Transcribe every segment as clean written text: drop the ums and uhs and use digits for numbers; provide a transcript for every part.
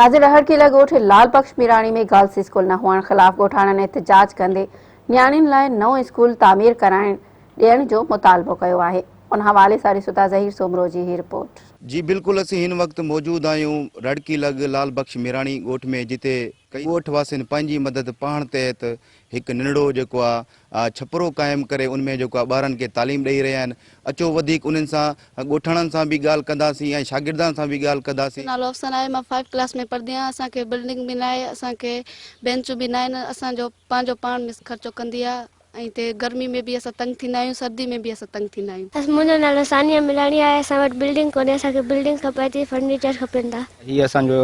ناظر رهڙڪيلا ڳوٺ لال Bakhsh Mirani ۾ girls school نه هئڻ خلاف ڳوٺاڻن احتجاج ڪندي نياڻين لاء نئون اسڪول تعمير ڪرائڻ ڏيڻ جو مطالبو ڪيو آهي ان حوالي سان ڏسو ٿا ظهير سومرو جي هي رپورٽ. جي بلڪل اسين هن وقت موجود آهيون رڙڪي لڳ لال بخش ميراڻي ڳوٺ ۾ جتي ڪئي ڳوٺ واسين پنهنجي مدد پاڻ تحت هڪ ننڍڙو جيڪو آ ڇپرو قائم ڪري ان ۾ جيڪو آ ٻارن کي تعليم ڏئي رهيا آهن اچو وڌيڪ انهن سان ڳوٺاڻن سان به ڳالهه ڪنداسين ۽ شاگردن سان به ڳالهه ڪنداسين. منهنجو نالو افسانه آهي مان فائيو ڪلاس ۾ پڙهندي آهيان اسان کي بلڊنگ به ناهي اسان کي بينچون به ناهن اسان جو پنهنجو پاڻ مس خرچو ڪندي آهي ۽ هتي گرمي ۾ به اسان تنگ ٿيندا آهيون سردي ۾ به اسان تنگ ٿيندا آهيون. منهنجو نالو ثانيه ملاڻي آهي اسان وٽ بلڊنگ ڪونهي اسان کي بلڊنگ کپي ٿي فرنيچر کپين ٿا. هي اسان جو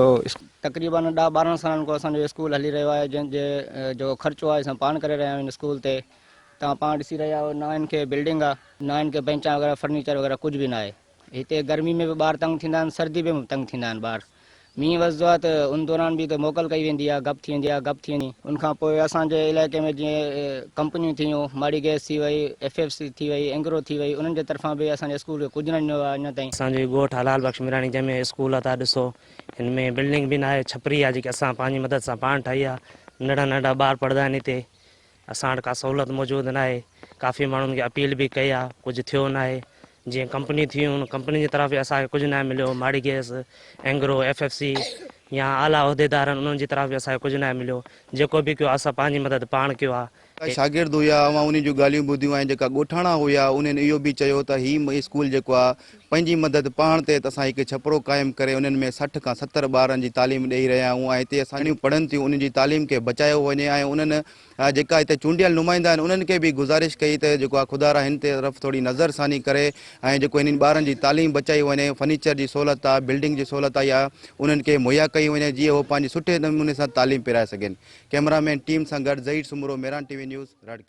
تقريبن ڏهه ٻارهن سالن کان اسان جو اسڪول هلي رهيو آهي جنهن جي جو خرچو آهي اسان پاڻ ڪري رهيا آهيون هن اسڪول تي توهان پاڻ ڏسي رهيا آهيو نه هن کي بلڊنگ آهي نه هن کي بينچان وغيره فرنيچر وغيره ڪجهه به نه آهي هتي گرمي ۾ به ٻار تنگ ٿيندا آهن سردي ۾ به تنگ ٿيندا آهن ٻار مينهن وسندو آهي ته ان دوران به ته موڪل ڪئي ويندي آهي گپ ٿي ويندي آهي گپ ٿي وڃي ان کان پوء اسان جي علائقي ۾ جيئن ڪمپنيون ٿيون ماڙي گئس ٿي وئي ايف ايف سي ٿي وئي اينگرو ٿي وئي انهن جي طرفان به اسان جي اسڪول کي ڪجهه نه ڏنو ويو آهي اڃا تائين. اسان جو هي ڳوٺ حلال بخش ميراڻي جنهن ۾ اسڪول آ تان ڏسو هن ۾ بلڊنگ به ناهي ڇپري آ جيڪي اسان پنهنجي مدد سان پاڻ ٺاهي آ ننڍڙا ننڍڙا ٻار پڙهندا آهن هتي اسان وٽ ڪا سهولت موجود ناهي ڪافي ماڻهن کي اپيل به ڪئي آ ڪجهه ٿيو ناهي جيئن ڪمپني ٿيون ان ڪمپني جي طرف به اسان کي ڪجهه ناهي مليو Mari gas Engro F F C يا اعليٰ عهديدارن انهن جي طرف به اسان کي ڪجهه ناهي مليو جيڪو به ڪيو آ اسان پنهنجي مدد پاڻ ڪيو آ. جيڪا شاگرد هيا اوهان انهن جون ڳالهيون ٻڌيون ۽ جيڪا ڳوٺاڻا هيا انهن اهو به چيو ته هي اسڪول جيڪو آ پنهنجي مدد پاڻ تحت اسان هڪ ڇپرو قائم ڪري انهن ۾ 60 کان 70 ٻارن جي تعليم ڏئي رهيا آهيون ۽ هتي اسان جون پڙهن ٿيون انهن جي تعليم کي بچايو وڃي ۽ انهن جيڪا هتي چونڊيل نمائندا آهن انهن کي به گذارش ڪئي ته جيڪو آ خدارا هن طرف ٿوري نظر ثاني ڪري ۽ جيڪو هنن ٻارن جي تعليم بچائي وڃي فرنيچر جي سهولت آ بلڊنگ جي سهولت آ اها انهن کي مهيا ڪئي وڃي جيئن هو پنهنجي سٺي نموني سان تعليم پرائي سگهن. ڪئميرا مين ٽيم سان گڏ Zaheer Soomro Mehran T V news, Rarki.